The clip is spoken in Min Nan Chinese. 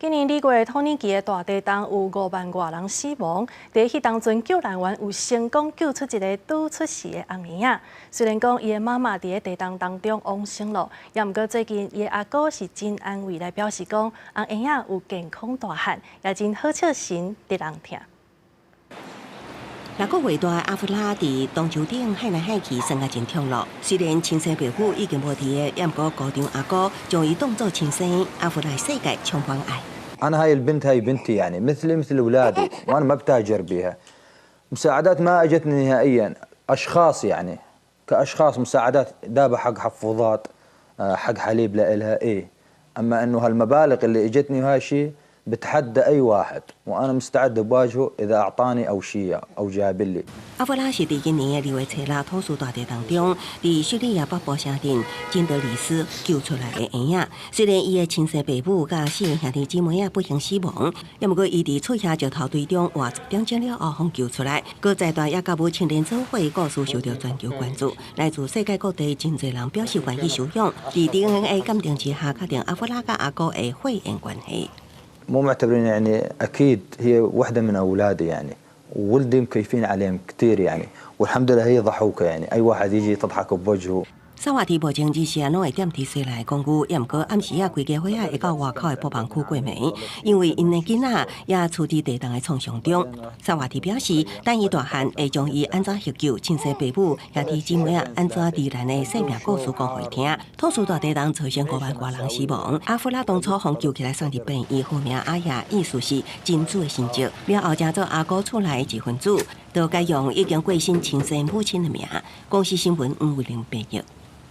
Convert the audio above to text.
今年2月，土耳其的大地震有5萬外人死亡。佇彼當陣，救難員有成功救出一个拄出世的甕嬰仔。雖然講伊的媽媽佇咧地震當中往生了，也毋過最近伊的阿哥是真安慰來表示講，甕嬰仔有健康大漢，也真好笑神得人疼。6個月大的阿弗拉佇東洲頂喊來喊去，耍甲真暢樂。雖然親生爸母已經無佇个，也毋過姑丈阿哥將伊當做親生。阿弗拉的世界充滿愛。 أنا هاي البنت هاي بنتي يعني مثلي مثل أولادي، وأنا ما بتاجر بيها. مساعدات ما اجتني نهائيا، أشخاص يعني كأشخاص مساعدات دابا حق حفوضات، حق حليب لإلها إيه، أما إنه هالمبالغ اللي اجتني وهاي شيء بتحدى أي واحد وأنا مستعد بواجهه إذا أعطاني أو شيء أو جاب لي. 阿弗拉是佇今年的2月初6土斯大地震中，佇敘利亞北部城鎮金德里斯救出來的嬰仔。雖然伊的親生爸母佮四个兄弟姊妹仔不幸死亡，也毋過伊佇厝遐石頭堆中活一點鐘了後，予救出來。閣在大也佮母親連做伙故事受到全球關注，來自世界各地真濟人表示願意收養。佇 DNA 鑑定之下，確定阿弗拉佮阿哥的血緣關係。 مو معتبرين يعني، اكيد هي وحده من اولادي يعني، وولدي مكيفين عليهم كثير يعني، والحمد لله هي ضحوكه يعني، اي واحد يجي تضحك بوجهه. 薩瓦蒂目前日時攏會踮佇雪梨公寓，也毋過暗時仔規家伙仔會到外口的播放區過暝，因為𪜶的囡仔也處佇地震的創傷中。薩瓦蒂表示，等伊大漢會將伊按怎營救親生爸母、兄弟姊妹仔按怎罹難的生命故事講予伊聽。土斯大地震造成5萬外人死亡，阿弗拉當初予救起來送佇病院，號名阿亞，意思是真主的神蹟。了後成做阿哥厝內的一分子，就改用已經過身親生母親的名。公視新聞黃慧玲編譯。